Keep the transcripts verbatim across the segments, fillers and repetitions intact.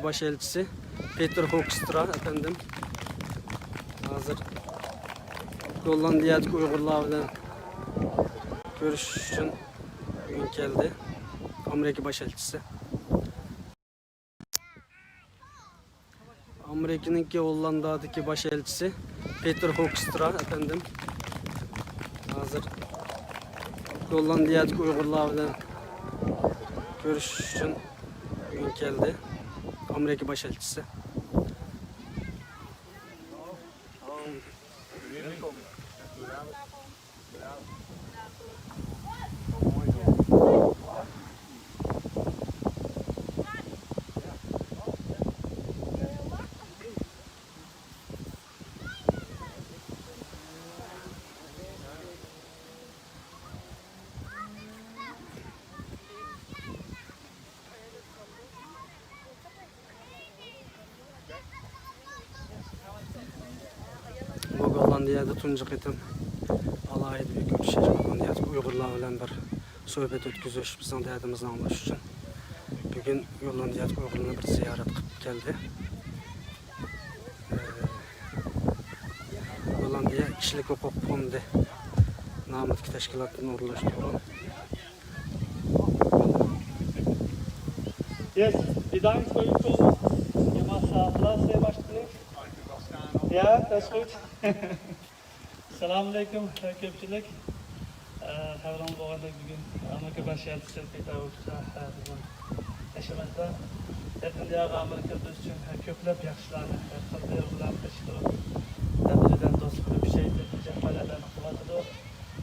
باش ئەلچىسى پېتېر خوكسترا ئەپەندىم ھازىر گوللاندىيەدىكى ئۇيغۇرلار بىلەن كۆرۈشۈش ئۈچۈن بۈگۈن كەلدى. ئامېرىكا باش ئەلچىسى. ئامېرىكىنىڭكى ھوللاندادىكى باش ئەلچىسى پېتېر خوكسترا ئەپەندىم ھازىر گوللاندىيەدىكى ئۇيغۇرلار بىلەن كۆرۈشۈش ئۈچۈن بۈگۈن كەلدى. ئامېرىكا باش ئەلچىسى. بۇ گوللاندىيەدە تۇنجى قېتىم ئالاھىدە بىر كۆرۈشۈش، گوللاندىيەدىكى ئۇيغۇرلار بىلەن بىر سۆھبەت ئۆتكۈزۈش، بىزنىڭ دەردىمىزنى ئاڭلاش ئۈچۈن بۈگۈن گوللاندىيەدىكى ئۇيغۇرلارنى بىر زىيارەت قىلىپ كەلدى. گوللاندىيە كىشىلىك ھوقۇق فوندى نامىدىكى تەشكىلاتتىن ئورۇنلاشتۇرۇلغان. Yes, die dankt voor uw komst. Je mag eh, plaatsnemen alsjeblieft. Ja, dat is goed. ئەسسالامۇ ئەلەيكۇم، كۆپچىلىك. ئە، خەۋىرىڭىز بولغاندەك، بۈگۈن ئامېرىكا باش ئەلچىسى پېتېر خوكسترا، ئە، بىزنىڭ قېشىمىزدا. يېقىن دىيارغا ئامېرىكا بىز ئۈچۈن كۆپلەپ ياخشىلارنى قىلدى، ئۇلارنى قىلىشتۇرۇپ، بىردەم دوستلۇقنى كۈچەيتىپ، جاپالارنى قىلىۋاتىدۇ.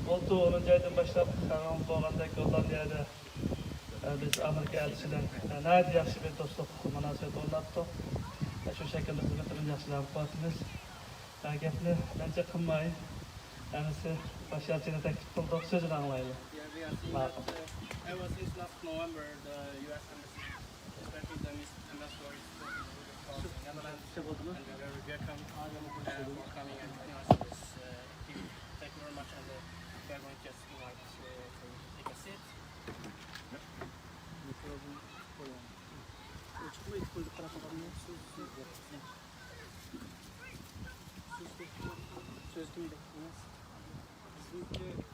بۇلتۇر ئونىنچى ئايدىن باشلاپ، خەۋىرىڭىز بولغاندەك، گوللاندىيەدە، ئە، بىز ئامېرىكا ئەلچىسى بىلەن، ئە، ناھايىتى ياخشى بىر دوستلۇق مۇناسىۋەت ئورناتتۇق. ئە، شۇ شەكىلدە خىزمىتىمىزنى ياخشى داۋام قىلىۋاتىمىز. ئە، گەپنى مەنچە قىلماي، ئەمىسە باش ئەلچىنى تەكلىپ قىلدۇق، سۆزىنى ئاڭلايلى. Yeah, we are seeing ماقۇل. That, uh, ever since last November, the U S embassy, especially the Miss Ambassador, is working really strong in Netherlands, and we are very welcome, uh, for coming and joining us in this, uh, activity. Thank you very much, and, uh, we are going to just invite, uh, for you to take a seat.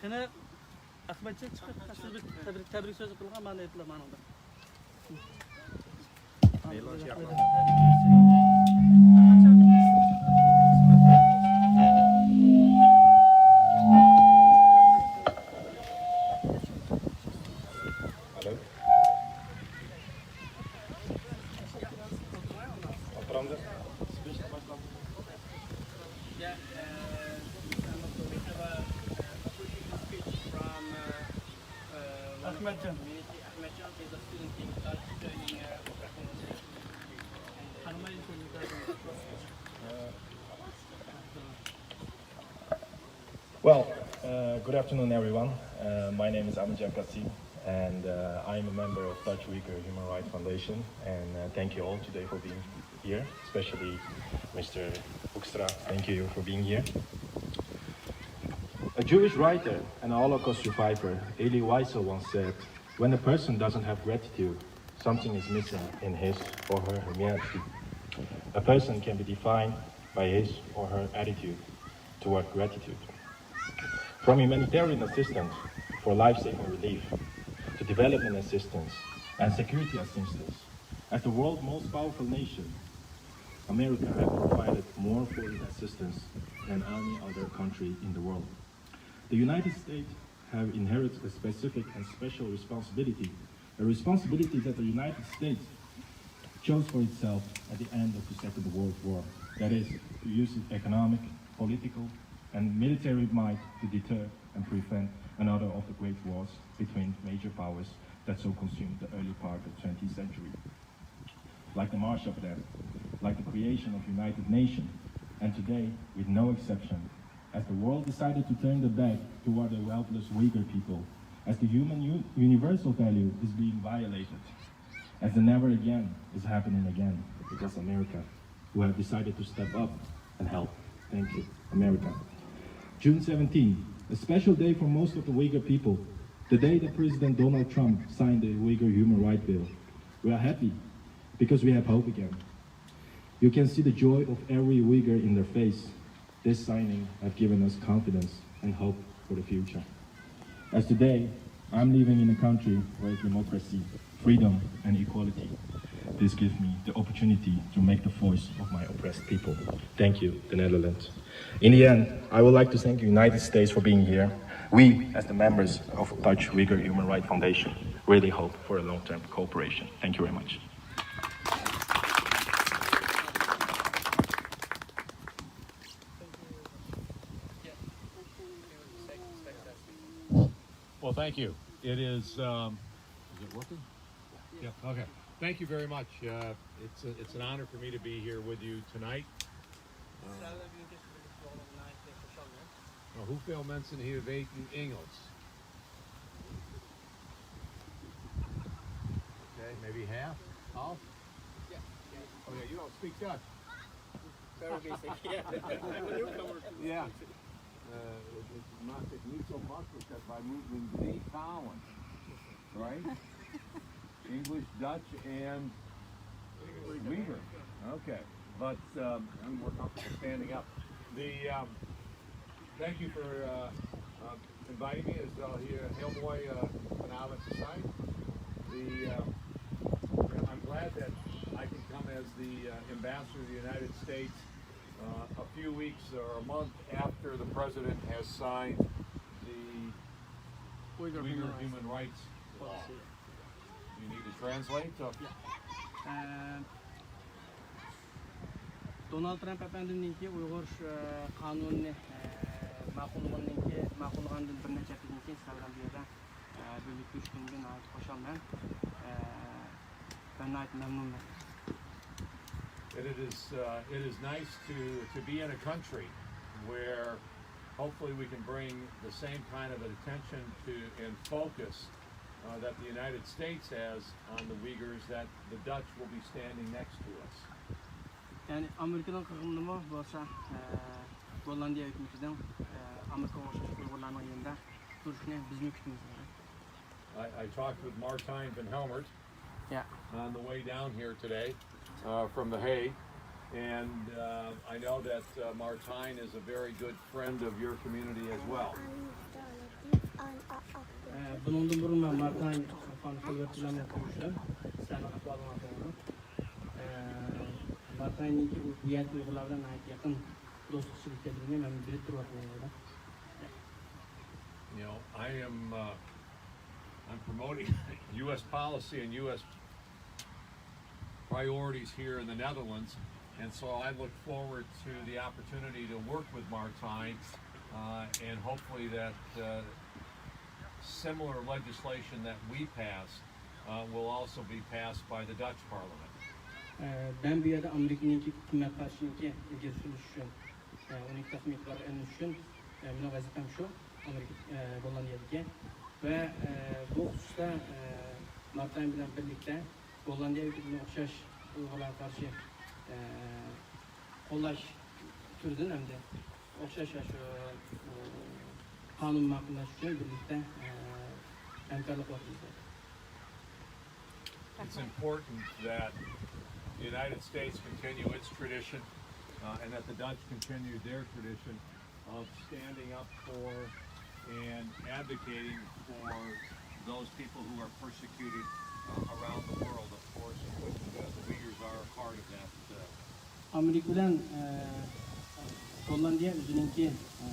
قېنى، ئەخمەتجان چىقىپ، سىز بىر تەبرىك، تەبرىك سۆزى قىلغان مانا ئېيتىلە مانىڭدا. Well, uh, good afternoon, everyone. Uh, my name is Ahmadjan Kasim, and uh, I am a member of Dutch Uyghur Human Rights Foundation. And uh, thank you all today for being here, especially Mister Hoekstra. Thank you for being here. A Jewish writer and a Holocaust survivor, Elie Wiesel, once said, "When a person doesn't have gratitude, something is missing in his or her humanity." A person can be defined by his or her attitude toward gratitude. From humanitarian assistance for life-saving relief to development assistance and security assistance, as the world's most powerful nation, America has provided more foreign assistance than any other country in the world. The United States have inherited a specific and special responsibility, a responsibility that the United States chose for itself at the end of the Second World War, that is, to use its economic, political, and military might to deter and prevent another of the great wars between major powers that so consumed the early part of twentieth century, like the Marshall Plan, like the creation of United Nations, and today, with no exception, as the world decided to turn their back toward the helpless Uyghur people, as the human u- universal value is being violated, as the never again is happening again, because America, who have decided to step up and help. Thank you, America. June seventeenth, a special day for most of the Uyghur people, the day that President Donald Trump signed the Uyghur Human Rights Bill. We are happy because we have hope again. You can see the joy of every Uyghur in their face. This signing have given us confidence and hope for the future. As today, I'm living in a country where democracy, freedom, and equality. This gives me the opportunity to make the voice of my oppressed people. Thank you, the Netherlands. In the end, I would like to thank the United States for being here. We, as the members of Dutch Uyghur Human Rights Foundation, really hope for a long-term cooperation. Thank you very much. Well, thank you. It is, um, is it working? Yeah, okay. Thank you very much. Uh, it's a, it's an honor for me to be here with you tonight. Uh, Hoeveel mensen hier weten Engels? Okay, maybe half? Half? Oh yeah, you don't speak Dutch. Very basic, yeah. I'm a newcomer to this country. Yeah. Eh, het maakt het niet zo makkelijk dat wij moeten in drie talen. Right? English, Dutch, and Uyghur. Okay. But um, I'm more comfortable standing up. The um, thank you for uh, uh, inviting me. Het is wel hier heel mooi uh, vanavond te zijn. The, um, I'm glad that I can come as the uh, ambassador of the United States uh, a few weeks or a month after the president has signed the Uyghur Human Rights Law. You need to translate? Or... دونالد ترامپ ئەپەندىمنىڭكى ئۇيغۇر ئە، قانۇنىنى ئە، ماقۇللىغىنىڭكى ماقۇللىغاندىن بىر نەچچە ھەپتىدىن كېيىن سىلەر بىلەن بۇ يەردە ئە، بىرلىكتە ئۆتكىنىمگە ناھايىتى خۇشالمەن ئە، ۋە ناھايىتى مەمنۇنمەن. It is, uh, it is nice to, to be in a country where hopefully we can bring the same kind of attention to and focus uh, that the United States has on the Uyghurs, that the Dutch will be standing next to us. يەنى ئامېرىكىنىڭ قىرغىنىدىمۇ بولسا ئە، گوللاندىيە ھۆكۈمىتىنىڭ ئە، ئامېرىكىغا ئوخشاش ئۇيغۇرلارنىڭ يېنىدا تۇرۇشىنى بىزمۇ كۈتىمىز. I, I talked with Martijn van Helmert on the way down here today uh, from The Hague, and uh, I know that uh, Martijn is a very good friend of your community as well. ئە، بۇنىڭدىن بۇرۇن مەن مارتاين فان خىلۋېرت بىلەن كۆرۈشتۈم. سىلەرنىڭ ئەھۋالىڭلارنى بىلدىم. ئە، مارتاينىڭكى بۇ يەردىكى ئۇيغۇرلار بىلەن ناھايىتى يېقىن دوستلۇق ئىشلىرى ئىكەنلىكىنى مەن بىلىپ تۇرۇۋاتىمەن. You know, I am uh, I'm promoting U S policy and U S priorities here in the Netherlands, and so I look forward to the opportunity to work with Martijn uh, and hopefully that uh, similar legislation that we pass uh, will also be passed by the Dutch Parliament. ئە، مەن بۇ يەردە ئامېرىكىنىڭكى ھۆكۈمەت قارىشىنىڭكى ئىلگىرى سۈرۈلۈشى ئۈچۈن، ئە، ئون ئىككى تاقىم ئېتىبارغا ئېلىنىش ئۈچۈن، ئە، مېنىڭ ۋەزىپەم شۇ، ئامېرىكا، ئە، گوللاندىيەدىكى. ۋە ئە، بۇ خۇسۇستا ئە، مارتاين بىلەن بىرلىكتە گوللاندىيە ھۆكۈمىتىگە ئوخشاش ئۇيغۇرلارغا قارشى ئە، قوللاش تۈرىدىن ھەمدە ئوخشاش شۇ قانۇن ماقۇللاش ئۈچۈن بىرلىكتە ھەمكارلىق قىلىۋاتىمىز. It's important that the United States continue its tradition uh, and that the Dutch continue their tradition of standing up for and advocating for those people who are persecuted uh, around the world, of course, of which uh, the Uyghurs are a part of that. Uh, ئامېرىكا بىلەن ئە، گوللاندىيە ئۆزىنىڭكى ئە،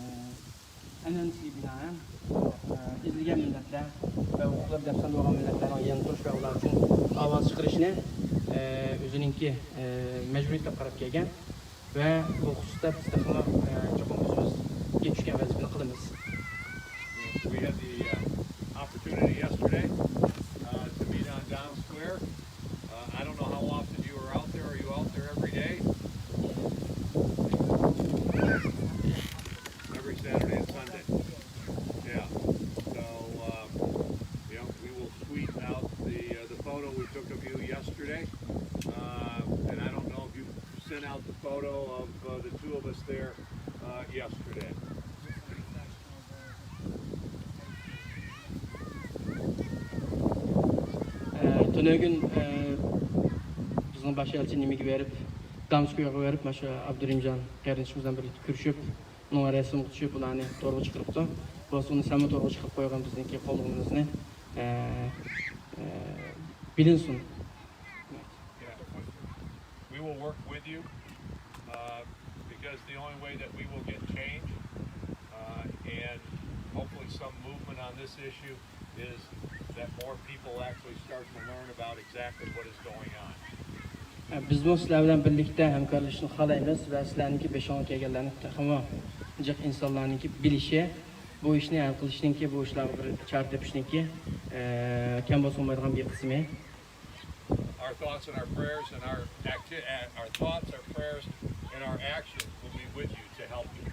ئەنئەنىسىگە بىنائەن ئە، ئېزىلگەن مىللەتلەر ۋە ھوقۇقلىرى دەپسەندە بولغان مىللەتلەرنىڭ يېنىدا تۇرۇش ۋە ئۇلار ئۈچۈن ئاۋاز چىقىرىشنى ئە، ئۆزىنىڭكى ئە، مەجبۇرىيىتى دەپ قاراپ كەلگەن ۋە بۇ خۇسۇستا بىز تېخىمۇ ئە، چوقۇم ئۆزىمىزگە چۈشكەن ۋەزىپىنى قىلىمىز. We had the uh, opportunity yesterday uh, to meet on Downing Square. Uh, I don't know how often you are out there. Are you out there every day? Every Saturday and Sunday. Yeah. So, um, you know, we will tweet out the uh, the photo we took of you yesterday. Uh, and I don't know if you sent out the photo of uh, the two of us there uh, yesterday. ئە، تۈنۈگۈن ئە، بىز باش ئەلچى نېمىگە بېرىپ، دامسكويغا بېرىپ، مانا شۇ ئابدۇرېھىمجان قېرىندىشىمىز بىلەن بىرگە كۆرۈشۈپ، ئۇنىڭ رەسىمىگە چۈشۈپ، ئۇلارنى تورغا چىقىرىپتۇ. بولسا ئۇنى سەنمۇ تورغا چىقىرىپ قويغىن، بىزنىڭكى قوللىغىنىمىزنى، ئە، ئە، بىلىنسۇن. Yeah. We will work with you, uh, because the only way that we will get change, uh, and hopefully some movement on this issue is that more people actually start to learn about exactly what is going on. بىزمۇ سىلەر بىلەن بىرلىكتە ھەمكارلىشىشنى خالايمىز ۋە سىلەرنىڭكى بېشىڭغا كەلگەنلەرنى تېخىمۇ جىق ئىنسانلارنىڭكى بىلىشى، بۇ ئىشنى ھەل قىلىشنىڭكى، بۇ ئىشلارغا بىر چارە تېپىشنىڭكى، ئە، كەم بولسا بولمايدىغان بىر قىسمى. Our thoughts and our prayers and our acti-, uh, our thoughts, our prayers, and our actions will be with you to help you.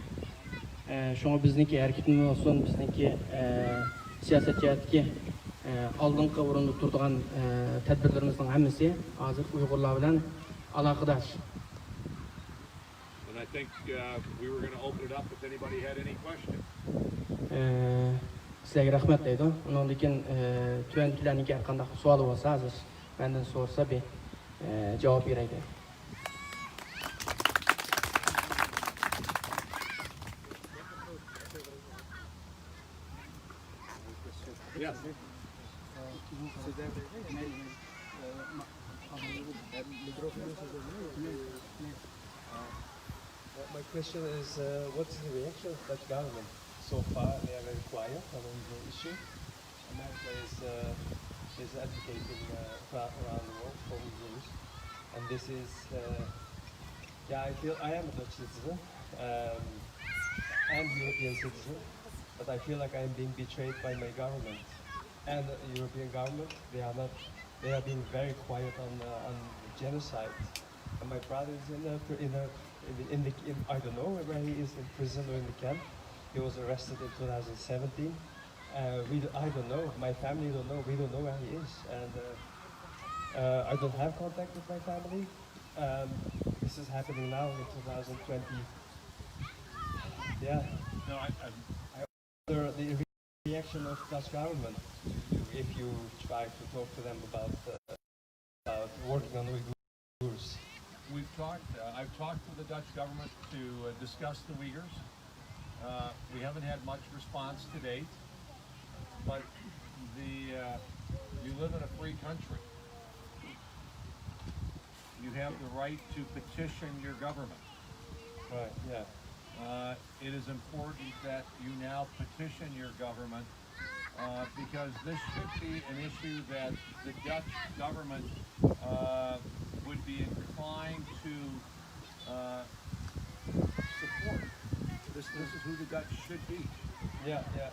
ئە، شۇڭا بىزنىڭكى ھەرىكىتىمىز بولسۇن، بىزنىڭكى، ئە، سىياسەت جەھەتتىكى، ئە، ئالدىنقى ئورۇندا تۇرىدىغان، ئە، تەدبىرلىرىمىزنىڭ ھەممىسى ھازىر ئۇيغۇرلار بىلەن ئالاقىدار. And I think, uh, we were gonna open it up if anybody had any questions. ئە، سىلەرگە رەھمەت دەيدۇ. ئۇنىڭدىن كېيىن، ئە، تۆۋەندىكىلەرنىڭكى ھەر قانداق سوئالى بولسا، ھازىر مەندىن سورىسا بىر، ئە، جاۋاب بېرەي دەيدۇ. Yes. Uh, my question is, uh, what's the reaction of Dutch government? So far, they are very quiet on the issue. America is, uh, is advocating, uh, ra-, around the world for Uyghurs, and this is, uh, yeah, I feel I am a Dutch citizen, um, and European citizen, but I feel like I am being betrayed by my government and the European government. They are not. They are being very quiet on, uh, on genocide. And my brother is in a, in a, in the, in the, in, I don't know where he is, in prison or in the camp. He was arrested in two thousand seventeen. Uh, we, d- I don't know. My family don't know. We don't know where he is, and, uh, uh, I don't have contact with my family. Um, this is happening now in two thousand twenty. Yeah. No, I, I, the, the reaction of Dutch government to you if you try to talk to them about, uh, about working on Uyghurs. We've talked, uh, I've talked to the Dutch government to, uh, discuss the Uyghurs. Uh, we haven't had much response to date, but the, uh, you live in a free country. You have the right to petition your government. Right, yeah. Uh, it is important that you now petition your government, uh, because this should be an issue that the Dutch government, uh, would be inclined to, uh, support. This, this is who the Dutch should be. Yeah, yeah.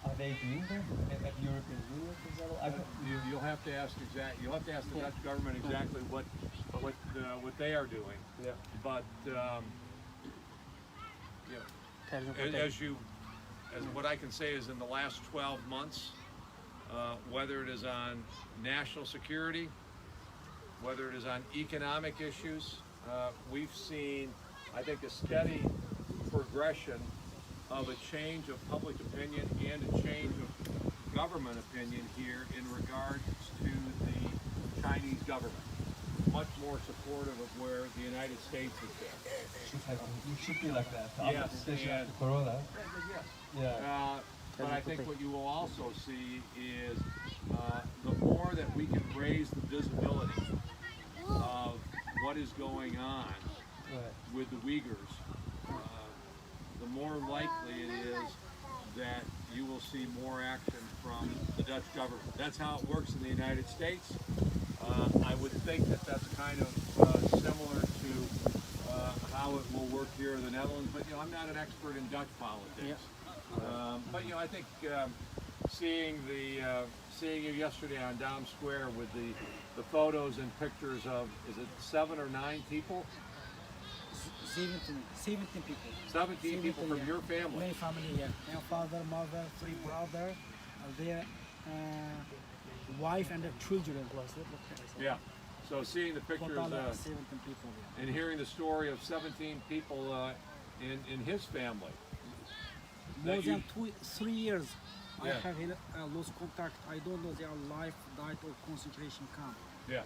Are they doing that at, at European Union, for example? I Uh, thought you, you'll have to ask exact, you'll have to ask the Yeah. Dutch government exactly what, what, uh, what they are doing. Yeah. But, um, you know, تەرجىمە as, قىلىپ. As you, as what I can say is in the last twelve months, uh, whether it is on national security, whether it is on economic issues, uh, we've seen, I think, a steady progression of a change of public opinion and a change of government opinion here in regards to the Chinese government. Much more supportive of where the United States has been. Should have, it should be like that. Yes, Especially and after Corona. Yes. Yeah. Uh, but I think what you will also see is, uh, the more that we can raise the visibility of what is going on Right. with the Uyghurs, uh, the more likely it is that you will see more action from the Dutch government. That's how it works in the United States. Uh, I would think that that's kind of, uh, similar to, uh, how it will work here in the Netherlands, but, you know, I'm not an expert in Dutch politics. Yeah. Um, but, you know, I think, um, seeing the, uh, seeing you yesterday on Dam Square with the, the photos and pictures of, is it seven or nine people? Seventeen, seventeen people. Seventeen people from your family? My family, yeah. My father, mother, three brother, uh, their, uh, wife and the children. Yeah. So seeing the pictures, Total, uh, uh, seventeen people, yeah. And hearing the story of seventeen people, uh, in, in his family. More than two, three years, I have, uh, lost contact. I don't know they are alive, died, or concentration camp. Yeah.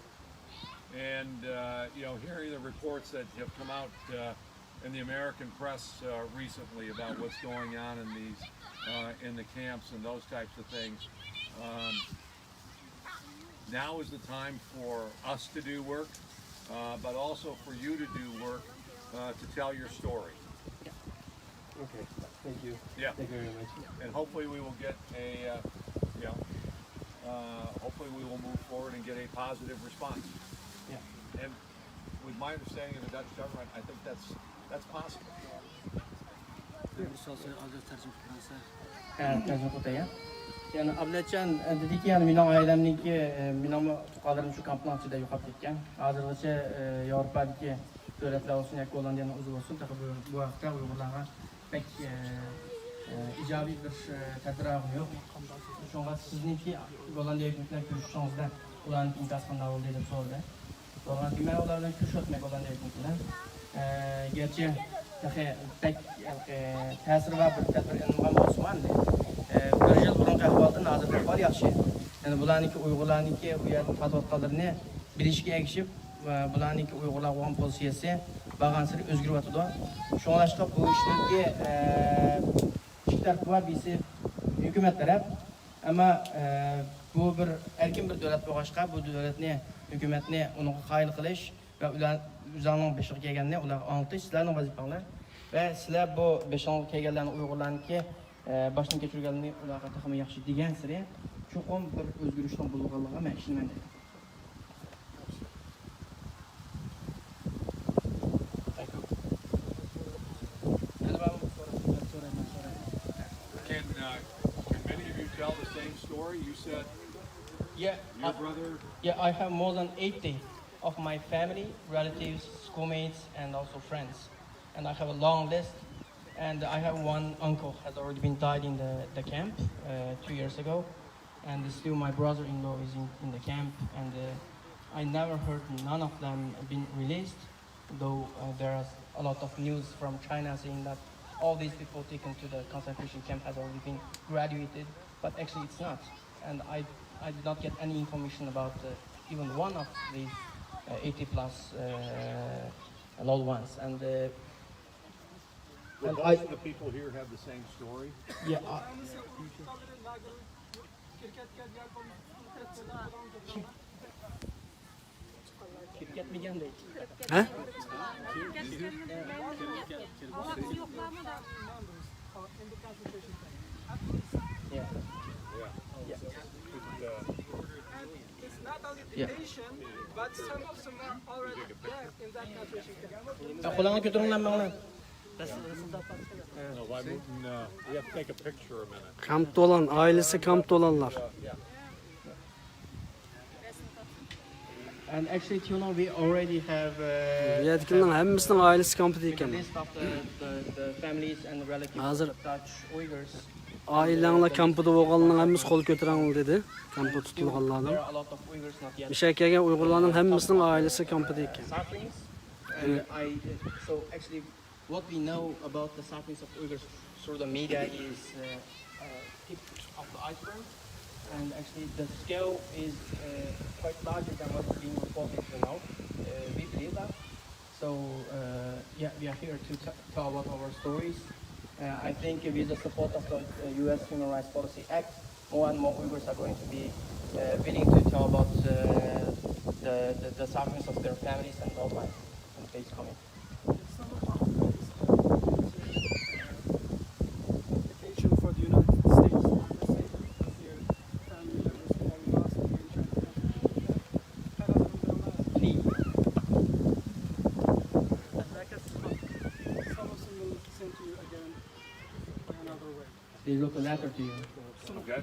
And, uh, you know, hearing the reports that have come out, uh, in the American press, uh, recently about what's going on in these, uh, in the camps and those types of things, um, now is the time for us to do work, uh, but also for you to do work, uh, to tell your story. Okay, thank you. Yeah. Thank you very much. And hopefully we will get a, uh, you know, uh, hopefully we will move forward and get a positive response. Yeah. And with my understanding of the Dutch government, I think that's, that's possible. بىر سوئال سوراي، ھازىر تەرجىمە قىلىپ بېرىڭ. ھە، تەرجىمە قىلىپ بېرەي. يەنى ئابلەتجان دېدىكى، يەنى مېنىڭ ئائىلەمنىڭكى، مېنىڭمۇ تۇغقانلىرىم شۇ كامپنىڭ ئىچىدە يوقاپ كەتكەن. ھازىرغىچە ياۋروپادىكى دۆلەتلەر بولسۇن ياكى گوللاندىيەنىڭ ئۆزى بولسۇن، تېخى بۇ، بۇ ھەقتە ئۇيغۇرلارغا بەك ئىجابىي بىر تەدبىر ئالغىنى يوق. شۇڭا سىزنىڭكى گوللاندىيە ھۆكۈمىتى بىلەن كۆرۈشۈشىڭىزدە ئۇلارنىڭكى ئىنكاسى قانداق بولدى دەپ سورىدى. سورىغاندىن كېيىن مەن ئۇلار بىلەن كۆرۈشۈۋاتىمەن گوللاندىيە ھۆكۈمىتى بىلەن. ئە، گەرچە تېخى بەك، ئە، تەسىرى بار بىر تەدبىر ئېلىنمىغان بولسىمۇ ئەمدى، ئە، بىر يىل بۇرۇنقى ئەھۋالدىن ھازىرقى ئەھۋال ياخشى. يەنى بۇلارنىڭكى ئۇيغۇرلارنىڭكى ئۇ يەردە تارتىۋاتقانلىرىنى بىلىشكە ئەگىشىپ، ئە، بۇلارنىڭكى ئۇيغۇرلارغا بولغان پوزىتسىيەسى بارغانسېرى ئۆزگىرىۋاتىدۇ. شۇڭلاشقا بۇ ئىشنىڭكى، ئە، ئىككى تەرىپى بار، بىرسى ھۆكۈمەت تەرەپ، ئەمما، ئە، بۇ بىر ئەركىن بىر دۆلەت بولغاچقا، بۇ دۆلەتنى، ھۆكۈمەتنى ئۇنىڭغا قايىل قىلىش ۋە ئۇلار ئۆزۈڭنىڭ بېشىغا كەلگەننى ئۇلارغا ئاڭلىتىش سىلەرنىڭ ۋەزىپەڭلار. ۋە سىلەر بۇ بېشىڭىزغا كەلگەنلەرنى ئۇيغۇرلارنىڭكى، ئە، باشتىن كەچۈرگەنلىرىنى ئۇلارغا تېخىمۇ ياخشى دېگەنسېرى چوقۇم بىر ئۆزگىرىشنىڭ بولىدىغانلىقىغا مەن ئىشىنىمەن دەيدۇ. Can, uh, can many of you tell the same story? You said Yeah, your I, brother. yeah, I have more than eighty of my family, relatives, schoolmates, and also friends. And I have a long list. And I have one uncle has already been died in the, the camp uh, two years ago. And still my brother-in-law is in, in the camp. And uh, I never heard none of them been released. Though uh, there are a lot of news from China saying that all these people taken to the concentration camp has already been graduated, but actually it's not. And I, I did not get any information about uh, even one of these uh, eighty plus uh, loved ones. And, uh, Would and most I, of the people here have the same story? yeah, uh, كىرىپ كەتمىگەندەك. ھە؟ Yeah. Yeah. Yeah. It's not only detention, but some of them are already dead in that concentration camp. قولۇڭنى كۆتۈرۈڭلار ماڭا. No, why, no, we have to take a picture a minute. كامپتا بولغان، ئائىلىسى كامپتا بولغانلار. And actually, till now, we already have بۇ uh, يەردىكىلەرنىڭ ھەممىسىنىڭ ئائىلىسى كامپتا with the ئىكەن. List of the, the, the families and relatives ھازىر of Dutch Uyghurs. ئائىلەڭلار كامپتا بولغانلارنىڭ ھەممىسى قول كۆتۈرەڭلار دېدى. كامپتا There تۇتۇلغانلارنىڭ. Are a lot of Uyghurs not yet. مۇشۇ يەرگە كەلگەن ئۇيغۇرلارنىڭ ھەممىسىنىڭ ئائىلىسى كامپتا ئىكەن. Sufferings. And I, so actually, what we know about the sufferings of Uyghurs through the media is uh, uh, tip of the iceberg. And actually, the scale is uh, quite larger than what's being reported for now. Uh, we believe that. So uh, yeah, we are here to t- tell about our stories. Uh, I think with the support of the uh, U S Human Rights Policy Act, more and more Uyghurs are going to be uh, willing to tell about uh, the, the, the sufferings of their families and loved ones in the days coming. Application for the United States, U S A, because their family members who are lost in China. Lee. Some of them will send to you again another way. They wrote a letter to you. Okay.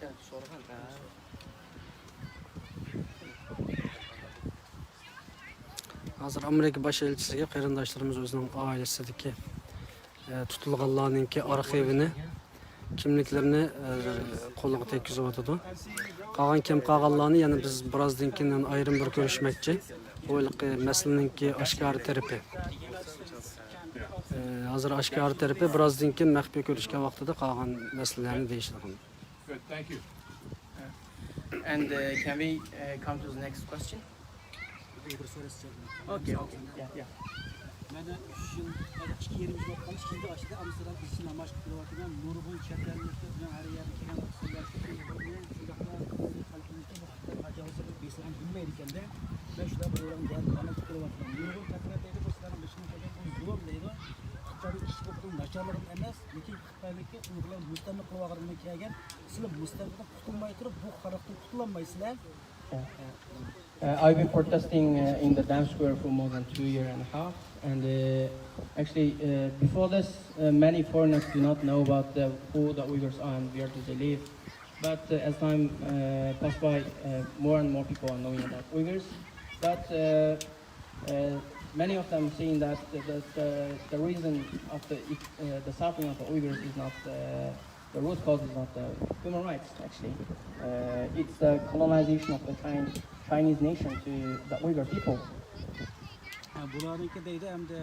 ھازىر ئامېرىكا باش ئەلچىسىگە قېرىنداشلىرىمىز ئۆزىنىڭ ئائىلىسىدىكى، ئە، تۇتۇلغانلارنىڭكى ئارخىۋىنى، كىملىكلىرىنى، ئە، قولىغا تەگكۈزۈۋاتىدۇ. قالغان كەم قالغانلارنى يەنە بىز بىرازدىن كېيىن يەنە ئايرىم بىر كۆرۈشمەكچى. بۇ ھېلىقى مەسىلىنىڭكى ئاشكارا تەرىپى. ئە، ھازىر ئاشكارا تەرىپى، بىرازدىن كېيىن مەخپىي كۆرۈشكەن ۋاقتىدا قالغان مەسىلىلەرنى دېيىشىدىغان. Good, thank you. And uh, can we uh, come to the next question? بىر سورىسىچۇ؟ ئوكەي، ئوكەي. يا، يا. مەن ئۈچ يىل، ئىككى يېرىم يىل بولۇپ قالدى، ئىككىنچى ئاشىدا ئامستېردام ئىچىدە نامايىش قىلىپ كېلىۋاتىمەن. نۇرغۇن چەت ئەللىكلەر بىلەن ھەر يەردە كەلگەن ئوقۇغۇچىلار، شۇنداقلا خەلقىمىزدە بۇ خىتاي تاجاۋۇزچىلىرى بېسىلغان بىلمەيدىكەندە، مەن شۇنداق بىر ئورۇن دەپ نامايىش قىلىپ كېلىۋاتىمەن. نۇرغۇن تەنقىد دەيدۇ، بۇ سىلەرنىڭ بېشىڭىزغا كەلگەن بۇ زۇلۇم دەيدۇ. خىتاينىڭ ئىچكى ھوقۇقىنىڭ ناچارلىقىدىن ئەمەس، لېكىن خىتايدىكى ئۇيغۇرلارنى مۇستەملىكە قىلىۋالغانلىقىدىن كەلگەن، سىلەر مۇستەملىكىدىن قۇتۇلماي تۇرۇپ، بۇ خارلىقتىن قۇتۇلالمايسىلەر. Uh, I've been protesting uh, in the Dam Square for more than two years and a half, and uh, actually, uh, before this, uh, many foreigners do not know about the, who the Uyghurs are and where do they live. But uh, as time uh, passed by, uh, more and more people are knowing about Uyghurs. But uh, uh, many of them saying that the, the, the, the reason of the, uh, the suffering of the Uyghurs is not uh, the root cause is not the human rights, actually. Uh, it's the colonization of the Chinese, Chinese nation to the Uyghur people. بۇلارنىڭكى دەيدۇ ئەمدى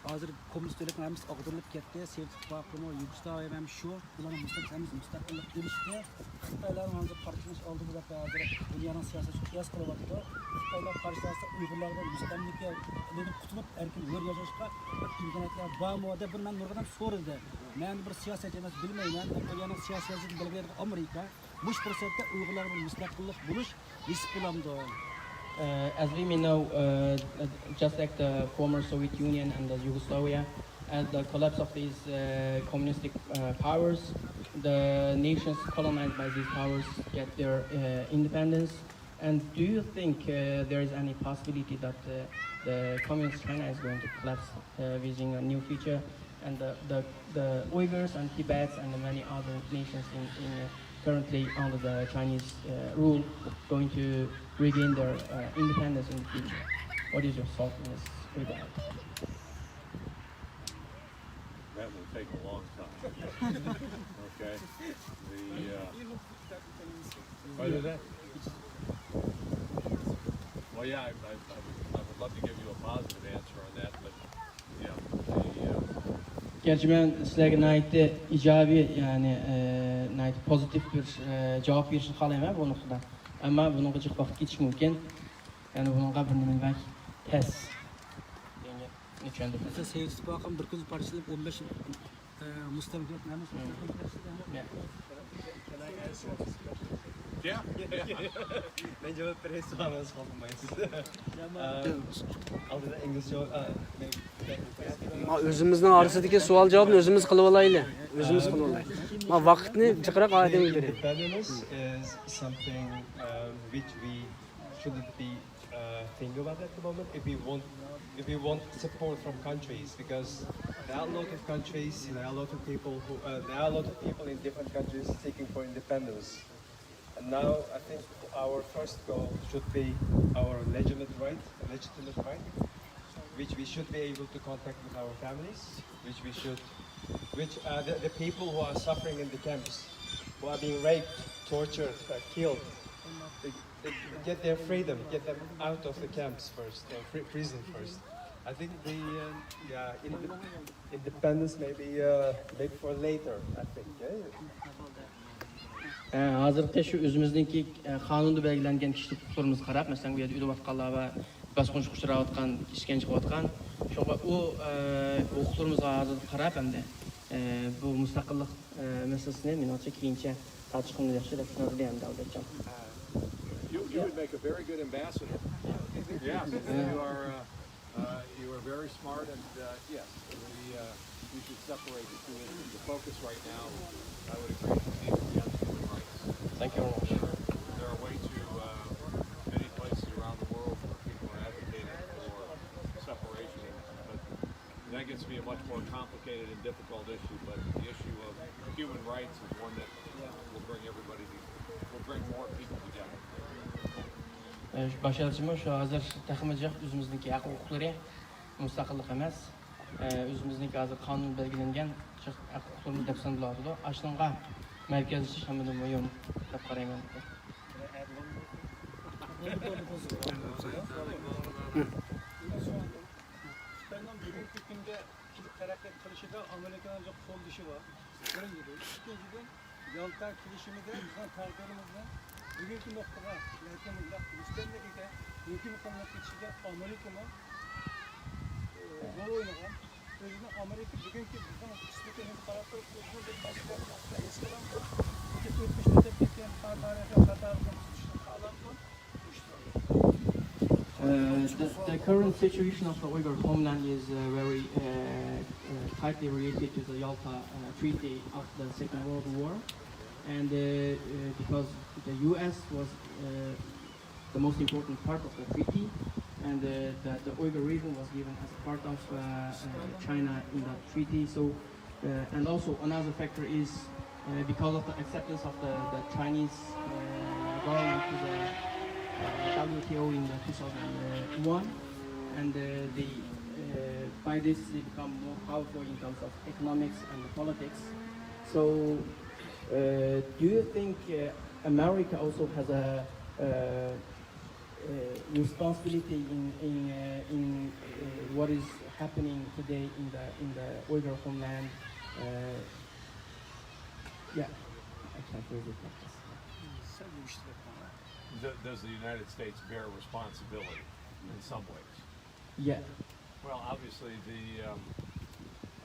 ھازىر كوممۇنىست دۆلەتنىڭ ھەممىسى ئاغدۇرۇلۇپ كەتتى. سوۋېت ئىتتىپاقىمۇ، يۇگوسلاۋىيە ھەم شۇ، بۇلارنىڭ مۇستەقىل ھەممىسى مۇستەقىللىق ئېرىشتى. خىتايلارنىڭ ھازىر پارچىلىنىش ئالدىدا دەپ ھازىر دۇنيانىڭ سىياسىتى قىياس قىلىۋاتىدۇ. خىتايلار پارچىلانسا ئۇيغۇرلارغا مۇستەملىكىدىن قۇتۇلۇپ ئەركىن ھۆر ياشاشقا بىر ئىمكانىيەتلەر بارمۇ دەپ بىر مەن نۇرغۇن ئادەم سورىدى. مەن بىر سىياسەتچى ئەمەس، بىلمەيمەن. دۇنيانىڭ سىياسىي ۋەزىيىتىنى بەلگىلەيدىغان ئامېرىكا مۇشۇ پۇرسەتتە ئۇيغۇرلارغا بىر مۇستەقىللىق بولۇش نېسىپ بولامدۇ؟ Uh, as we may know, uh, uh, just like the former Soviet Union and the Yugoslavia, at the collapse of these uh, communistic uh, powers, the nations colonized by these powers get their uh, independence. And do you think uh, there is any possibility that uh, the communist China is going to collapse uh, within a near future? And the, the, the Uyghurs and Tibets and many other nations in, in uh, currently under the Chinese uh, rule going to regain their uh, independence in the future. What is your thought in this regard? That will take a long time. Okay? The, uh, what is that? Well, yeah, I, I, I, would, I would love to give you a positive answer on that, but گەرچە مەن سىلەرگە ناھايىتى ئىجابىي، يەنى ناھايىتى پوزىتىپ بىر جاۋاب بېرىشنى خالايمەن بۇ نۇقتىدا. ئەمما بۇنىڭغا جىق ۋاقىت كېتىشى مۇمكىن. يەنى بۇنىڭغا بىر نېمە بەك تەس دېگەن گەپنى چۈشەندۈرۈپ. سوۋېت ئىتتىپاقىمۇ بىر كۈن پارچىلىنىپ ئون بەش مۇستەملىكە. مەن جاۋاب بېرەي، سوئالىڭىز قالدىرمايسىز. ئالدىدا ئىنگلىزچە. ما ئۆزىمىزنىڭ ئارىسىدىكى سوئال جاۋابنى ئۆزىمىز قىلىۋالايلى. ئۆزىمىز قىلىۋالايلى. ما ۋاقىتنى جىقراق ئادەمگە بېرەي. Independence is something uh, which we shouldn't be uh, thinking about at the moment. If we want, if we want support from countries, because there are a lot of countries, there are a lot of people who, uh, there are a lot of people in different countries seeking for independence. And now I think our first goal should be our legitimate right, legitimate right, which we should be able to contact with our families, which we should, which are the, the people who are suffering in the camps, who are being raped, tortured, uh, killed. They, they get their freedom, get them out of the camps first, or free, prison first. I think the uh, yeah, in, independence may be uh, maybe for later. I think. Yeah. ھازىرقى شۇ ئۆزىمىزنىڭكى قانۇندا بەلگىلەنگەن كىشىلىك ھوقۇقلىرىمىزغا قاراپ، مەسىلەن، بۇ يەردە ئۆلۈۋاتقانلار بار، باسقۇنچىلىققا ئۇچراۋاتقان، ئىشكەنجە قىلىۋاتقان، شۇڭا ئۇ ھوقۇقلىرىمىزغا ھازىر قاراپ ئەمدى بۇ مۇستەقىللىق مەسىلىسىنى مېنىڭچە كېيىنچە تارتىشقىمىز ياخشى دەپ چۈشىنىۋاتىدۇ ئەمدى ئابلەتجان. You, you would make a very good ambassador. Yes, you are. Uh, uh, you are very smart, and uh, yes, we uh, we should separate the two issues. The focus right now, I would agree, needs to be on human rights. Thank you very much. There are way too uh, many places around the world where people are advocating for separation, but that gets to be a much more complicated and difficult issue. But the issue of human rights is one that will bring everybody, to, will bring more people together. باش ئەلچىمۇ شۇ ھازىر تېخىمۇ جىق ئۆزىمىزنىڭكى ھەق ھوقۇقلىرى، مۇستەقىللىق ئەمەس، ئۆزىمىزنىڭكى ھازىر قانۇن بەلگىلەنگەن جىق ھەق ھوقۇقلىرىمىز دەپ سانىلىۋاتىدۇ. ئاشۇنىڭغا مەركەزلىشىش ھەممىدىن مۇھىم دەپ قارايمەن. خىتاينىڭ بۈگۈنكى كۈنگە كېلىپ تەرەققىي قىلىشىدا ئامېرىكىنىڭ جىق قوللىشى بار. بىرىنچىدىن. ئىككىنچىدىن، يالتا كېلىشىمىدە بىزنىڭ تەقدىرىمىزنى بۈگۈنكى نۇقتىغا، بەلكى مۇنداق مۇستەملىكىگە مۇمكىن قىلىنىپ كېتىشىگە ئامېرىكىمۇ، ئە، رول ئوينىغان. ئۆزىنىڭ ئامېرىكا بۈگۈنكى بىزنىڭ ئىشلىكىمىزگە قاراپ تۇرۇپ، ئۆزىنىڭ بىر مەسئۇلىيەتنى ھېس قىلىپ، ئۆتمۈشتە ئۆتۈپ كەتكەن خاتا تارىخىي خاتالىقلارنى تۈزىتىشنى خالاپ، Uh, the, the current situation of the Uyghur homeland is uh, very uh, uh, tightly related to the Yalta uh, Treaty of the Second World War, and uh, uh, because the U S was uh, the most important part of the treaty, and uh, the, the Uyghur region was given as a part of uh, uh, China in that treaty. So, uh, and also another factor is uh, because of the acceptance of the, the Chinese uh, government to the uh, W T O in the two thousand one, and uh, the, uh, by this they become more powerful in terms of economics and politics. So, uh, do you think uh, America also has a uh, uh, responsibility in in uh, in uh, what is happening today in the in the Uyghur homeland? Uh, yeah, I can phrase it like this. Does the United States bear responsibility in some ways? Yeah. Well, obviously, the um,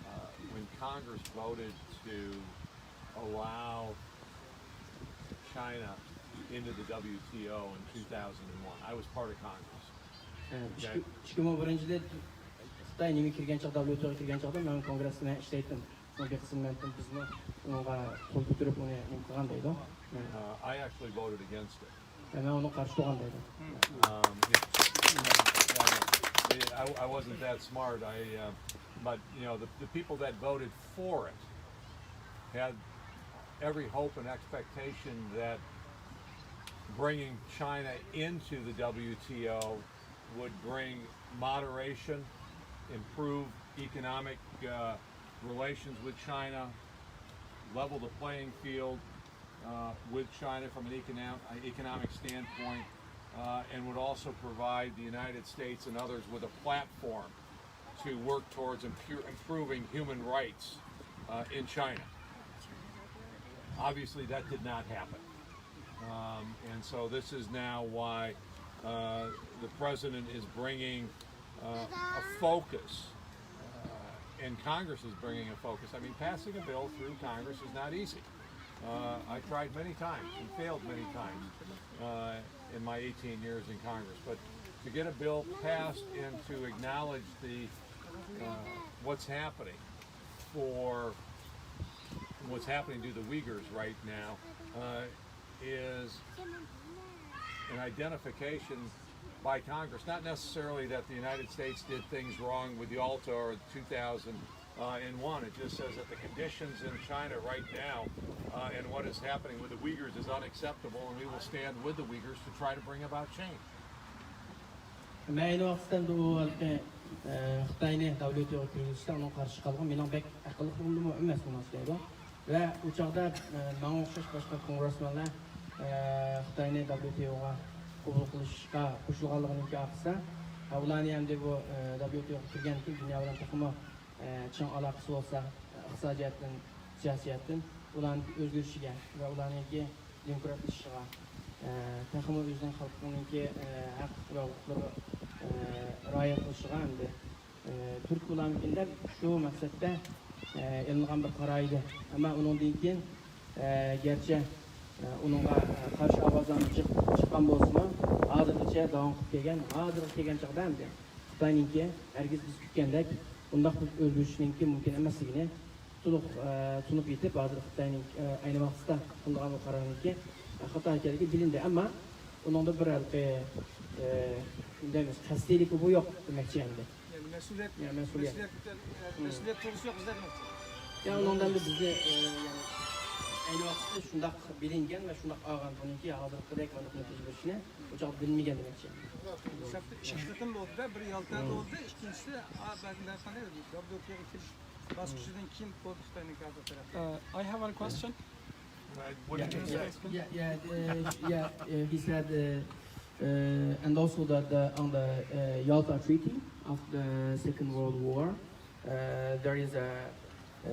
uh, when Congress voted to allow China into the W T O in two thousand one, I was part of Congress. ئىككى مىڭ بىرىنچى يىلى خىتاي نېمە كىرگەن چاغدا، دەۋلەت كىرگەن چاغدا مەن كونگرېستا ئىشلەيتتىم. شۇنىڭ بىر قىسمى مەن بىزمۇ ئۇنىڭغا قول كۆتۈرۈپ ئۇنى نېمە قىلغان دەيدۇ. Uh, I actually voted against it. مەن ئۇنىڭغا قارشى تۇرغان دەيدۇ. Um, it, I, I wasn't that smart. I, uh, but you know, the, the people that voted for it had every hope and expectation that bringing China into the W T O would bring moderation, improve economic uh, relations with China, level the playing field uh, with China from an economic, economic standpoint, uh, and would also provide the United States and others with a platform to work towards impu- improving human rights uh, in China. Obviously, that did not happen. Um, and so this is now why uh, the president is bringing uh, a focus, uh, and Congress is bringing a focus. I mean, passing a bill through Congress is not easy. Uh, I tried many times and failed many times uh, in my eighteen years in Congress. But to get a bill passed and to acknowledge the uh, what's happening for what's happening to the Uyghurs right now uh, is an identification by Congress, not necessarily that the United States did things wrong with Yalta or two thousand one. It just says that the conditions in China right now uh, and what is happening with the Uyghurs is unacceptable, and we will stand with the Uyghurs to try to bring about change. مەن ئەينى ۋاقىتتا ئەمدى ئۇ ھېلىقى خىتاينى دەۋلىتىغا كىرگۈزۈشتە ئۇنىڭغا قارشى چىققانلىقىم مېنىڭ بەك ئەقىللىقلىرىمدىمۇ ئەمەس بۇ نەرسە دەيدۇ. ۋە ئۇ چاغدا ماڭا ئوخشاش باشقا كونگرېسمېنلار خىتاينى دەۋلىتىغا قوبۇل قىلىشقا قوشۇلغانلىقىنىڭكى ئارقىسىدا، ئۇلارنى ئەمدى بۇ دەۋلىتىغا كىرگەندىن كېيىن دۇنيا بىلەن تېخىمۇ چىڭ ئالاقىسى بولسا، ئىقتىسادىي جەھەتتىن، سىياسىي جەھەتتىن ئۇلارنىڭ ئۆزگىرىشىگە ۋە ئۇلارنىڭكى دېموكراتلىشىشىغا، تېخىمۇ ئۆزىنىڭ خەلقىنىڭكى ھەق ۋە ھوقۇقلىرىغا رىئايە قىلىشىغا ئەمدى تۈرتكە بولارمىكىن دەپ شۇ مەقسەتتە ئېلىنغان بىر قارار ئىدى. ئەمما ئۇنىڭدىن كېيىن گەرچە ئۇنىڭغا قارشى ئاۋازلارمۇ جىق چىققان بولسىمۇ، ھازىرغىچە داۋام قىلىپ كەلگەن، ھازىرغا كەلگەن چاغدا ئەمدى خىتاينىڭكى ھەرگىز بىز كۈتكەندەك بۇنداق بىر ئۆزگىرىشنىڭكى مۇمكىن ئەمەسلىكىنى تولۇق تونۇپ يېتىپ، ھازىر خىتاينىڭ ئەينى ۋاقىتتا قىلىدىغان بۇ قارارنىڭكى خاتا ئىكەنلىكى بىلىندى. ئەمما ئۇنىڭدا بىر ھېلىقى نېمە دەيمىز، قەستىيلىكى بۇ يوق دېمەكچى ئەمدى. يەنى مەسئۇلىيەت، يا، مەسئۇلىيەت. مەسئۇلىيەت، مەسئۇلىيەت تۇيغۇسى يوق بىزدە دېمەكچى. يا، ئۇنىڭدا ئەمدى بىزنى ئەينى ۋاقىتتا شۇنداق بىلىنگەن ۋە شۇنداق ئالغان، بۇنىڭكى ھازىرقىدەك مانداق نەتىجە بېرىشىنى ئۇ چاغدا بىلمىگەن دېمەكچى. شەرتتە ئىككى قېتىم بولدى-دە، بىرى يالتادا بولدى، ئىككىنچىسى، ئا، بەگىندە قانداق دەۋلىتىغا كىرىش باسقۇچىدىن كېيىن بولدى خىتاينىڭ ھازىر تەرەپتە. Uh, I have one question. Yeah, yeah, yeah, uh, yeah, uh, he said, uh, uh, and also that the, on the uh, Yalta Treaty of the Second World War, uh, there is a uh,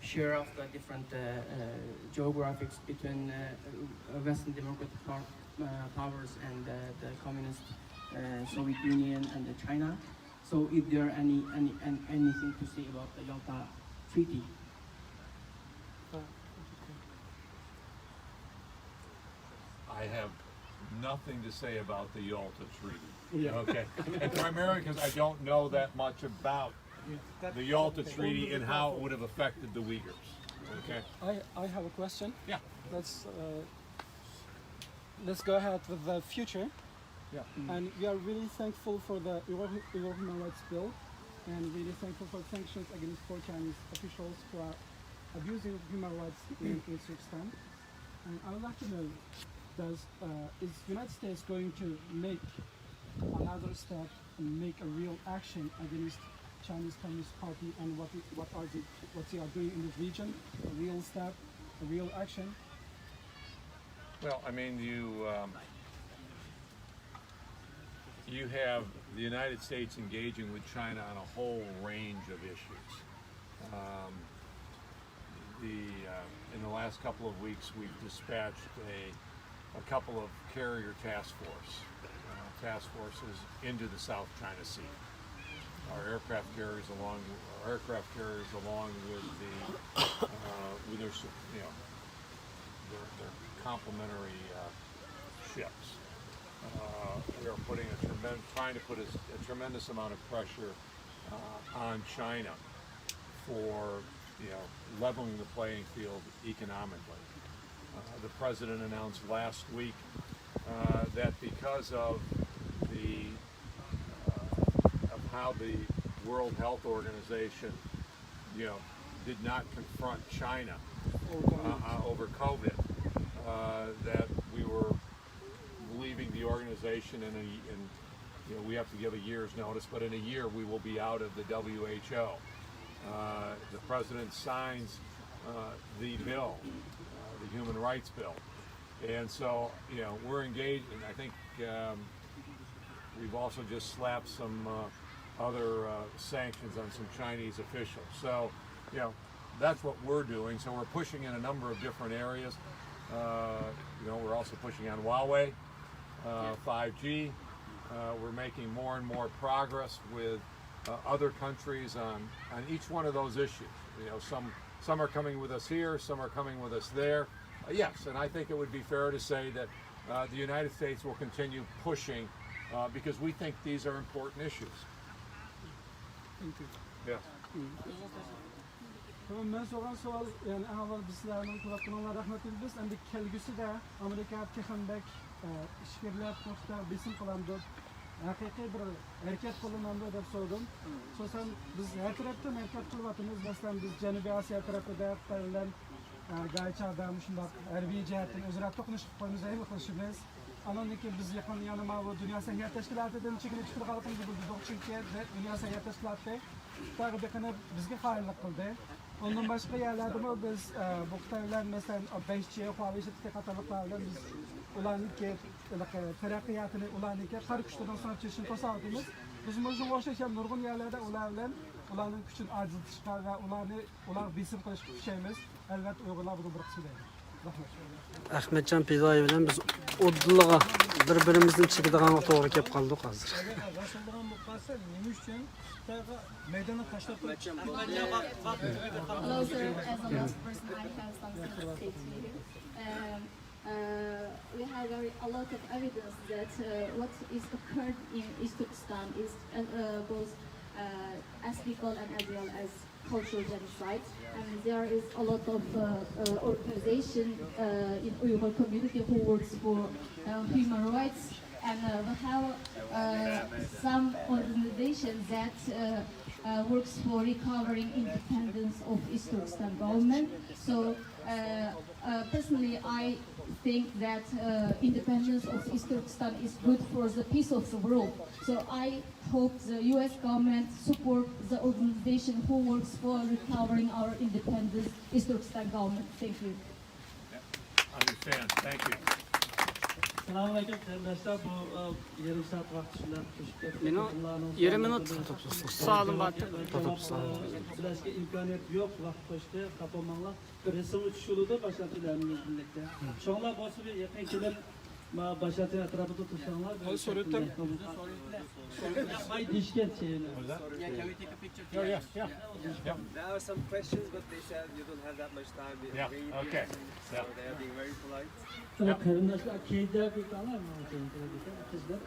share of the different uh, uh, geographics between uh, uh, Western Democratic Park uh, powers and uh, the communist uh, Soviet Union and the China. So, is there any, any, any anything to say about the Yalta Treaty? I have nothing to say about the Yalta Treaty. Yeah. Okay. And primarily because I don't know that much about the Yalta Treaty and how it would have affected the Uyghurs. Okay. I, I have a question. Yeah. Let's uh, let's go ahead with the future. Yeah. And we are really thankful for the Uyghur, Uyghur Human Rights Bill, and really thankful for sanctions against four Chinese officials who are abusing human rights in Uzbekistan. And I would like to know, does uh, is United States going to make another step and make a real action against Chinese Communist Party and what what are the, what they are doing in the region? A real step, a real action. Well, I mean, you um, you have the United States engaging with China on a whole range of issues. Um, the uh, in the last couple of weeks, we've dispatched a a couple of carrier task force uh, task forces into the South China Sea. Our aircraft carriers, along our aircraft carriers, along with the uh, with their you know their, their complementary uh, ships. Uh, we are putting a tremendous, trying to put a, a tremendous amount of pressure uh, on China for you know leveling the playing field economically. Uh, the president announced last week uh, that because of the uh, of how the World Health Organization, you know, did not confront China uh, uh, over COVID, uh, that we were leaving the organization in a, in, you know, we have to give a year's notice, but in a year we will be out of the W H O. Uh, the president signs uh, the bill, uh, the human rights bill. And so, you know, we're engaged, and I think um, we've also just slapped some uh, other uh, sanctions on some Chinese officials. So, you know, that's what we're doing. So we're pushing in a number of different areas. Uh, you know, we're also pushing on Huawei, uh, five G. Uh, we're making more and more progress with uh, other countries on, on each one of those issues. You know, some, some are coming with us here, some are coming with us there. Uh, yes, and I think it would be fair to say that uh, the United States will continue pushing uh, because we think these are important issues. Thank you. Yes. مەن سورىغان سوئال، يەنى ئەڭ ئاۋۋال بىز سىلەرنىڭ قىلىۋاتقىنىڭلارغا رەھمەت ئېيتىمىز. ئەمدى كەلگۈسىدە ئامېرىكا تېخىمۇ بەك ئىچكىرىلەپ، بۇ خىتايغا بېسىم قىلامدۇ، ھەقىقىي بىر ھەرىكەت قوللىنامدۇ دەپ سورىدىم. خۇسۇسەن بىز ھەر تەرەپتىن ھەرىكەت قىلىۋاتىمىز. مەسىلەن، بىز جەنۇبىي ئاسىيا تەرىپىدە خىتاي بىلەن گايچادا مۇشۇنداق ھەربىي جەھەتتىن ئۆزئارا توقۇنۇش قىلىپ قويىمىز، ھەممە قىلىشىمىز. ئانىڭدىن كېيىن بىز يېقىن يەنە ماۋۇ دۇنيا سەھىيە تەشكىلاتىدىن چېكىنىپ چىقىدىغانلىقىمىزنى بىلدۈردۇق، چۈنكى دۇنيا سەھىيە تەشكىلاتى خىتايغا بېقىنىپ بىزگە خائىنلىق قىلدى. ئۇندىن باشقا يەرلەردىمۇ بىز بۇ خىتاي بىلەن مەسىلەن بەش جى، خۇاۋېي شىركىتى قاتارلىقلار بىلەن بىز ئۇلارنىڭكى تەرەققىياتىنى، ئۇلارنىڭكى قارا كۈچلىرىنىڭ سىڭىپ چۈشۈشىنى توساۋاتىمىز. بىزمۇ شۇنىڭغا ئوخشاش يەنە نۇرغۇن يەرلەردە ئۇلار بىلەن ئۇلارنىڭ كۈچىنى ئاجىزلىتىشقا ۋە ئۇلارنى، ئۇلارغا بېسىم قىلىشقا كۈچەيمىز. ئەلۋەتتە ئۇيغۇرلار بۇنىڭ بىر قىسمى دەيدۇ. رەھمەت. ئەخمەتجان پىدائىي بىلەن بىز ئۇدۇلىغا بىر-بىرىمىزدىن چىقىدىغانغا توغرا كېلىپ قالدۇق ھازىر. ئەگەر رەسىلدىغان بولۇپ قالسا، نېمە ئۈچۈن خىتايغا مەيداننى تاشلاپ قويۇپ چىقىپ كەتكەن؟ Hello, sir. As a last person, I have something to say to you. Um, uh, we have very, a lot of evidence that uh, what is occurred in East Turkestan is uh, uh, both uh, ethnical and as well as cultural genocide. And there is a lot of uh, uh, organization uh, in Uyghur community who works for uh, human rights. And uh, we have uh, some organization that uh, uh, works for recovering independence of East Turkestan government. So uh, uh, personally, I think that uh, independence of East Turkestan is good for the peace of the world. So I hope the U S government support the organization who works for recovering our independence, East Turkestan government. Thank you. Understand. Thank you. سالام ئەلەيكۇم قېرىنداشلار، بۇ يېرىم سائەت ۋاقىت شۇنداق توشۇپ كەتتى. مېنىڭ يېرىم مىنۇت توپتوپ سوئالىم بار. بىلەشكە ئىمكانىيەت يوق، ۋاقىت قوشتى، خاپا بولماڭلار. رەسىمگە چۈشۈرۈلىدۇ، باشلامچىلار ھەممىمىز بىرلىكتە. شۇڭلار بولسا بىر يېقىن كېلىپ ما باشاتىن ئەتراپىدا تۇرساڭلار. Hadi sorayım. ياقماي دېيىشكەن شېئىرنى. Yeah, can we take a picture here? Yeah, yeah, yeah. There are some questions, but they said you don't have that much time. We're Yeah, waiting okay. So they are being very polite. قېرىنداشلار كەينىدە بىر قاراڭلار، ماڭا كەينىدە بىر قاراڭ، قىزلار.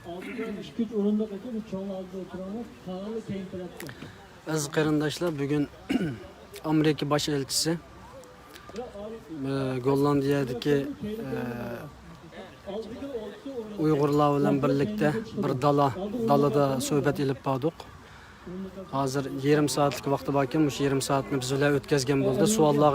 ئالدىدا ئىككى ئۈچ ئورۇندۇق ئىكەن، شۇڭا ئالدىدا ئولتۇرۇڭلار، قالغانلار كەينى تەرەپتە. ئەزىز قېرىنداشلار، بۈگۈن ئامېرىكا باش ئەلچىسى، ئە، گوللاندىيەدىكى، ئە، ئۇيغۇرلار بىلەن بىرلىكتە بىر دالا، دالادا سۆھبەت ئېلىپ باردۇق. ھازىر يېرىم سائەتلىك ۋاقتى باركەن، مۇشۇ يېرىم سائەتنى بىز بىلەن ئۆتكەزگەن بولدى. سوئاللارغا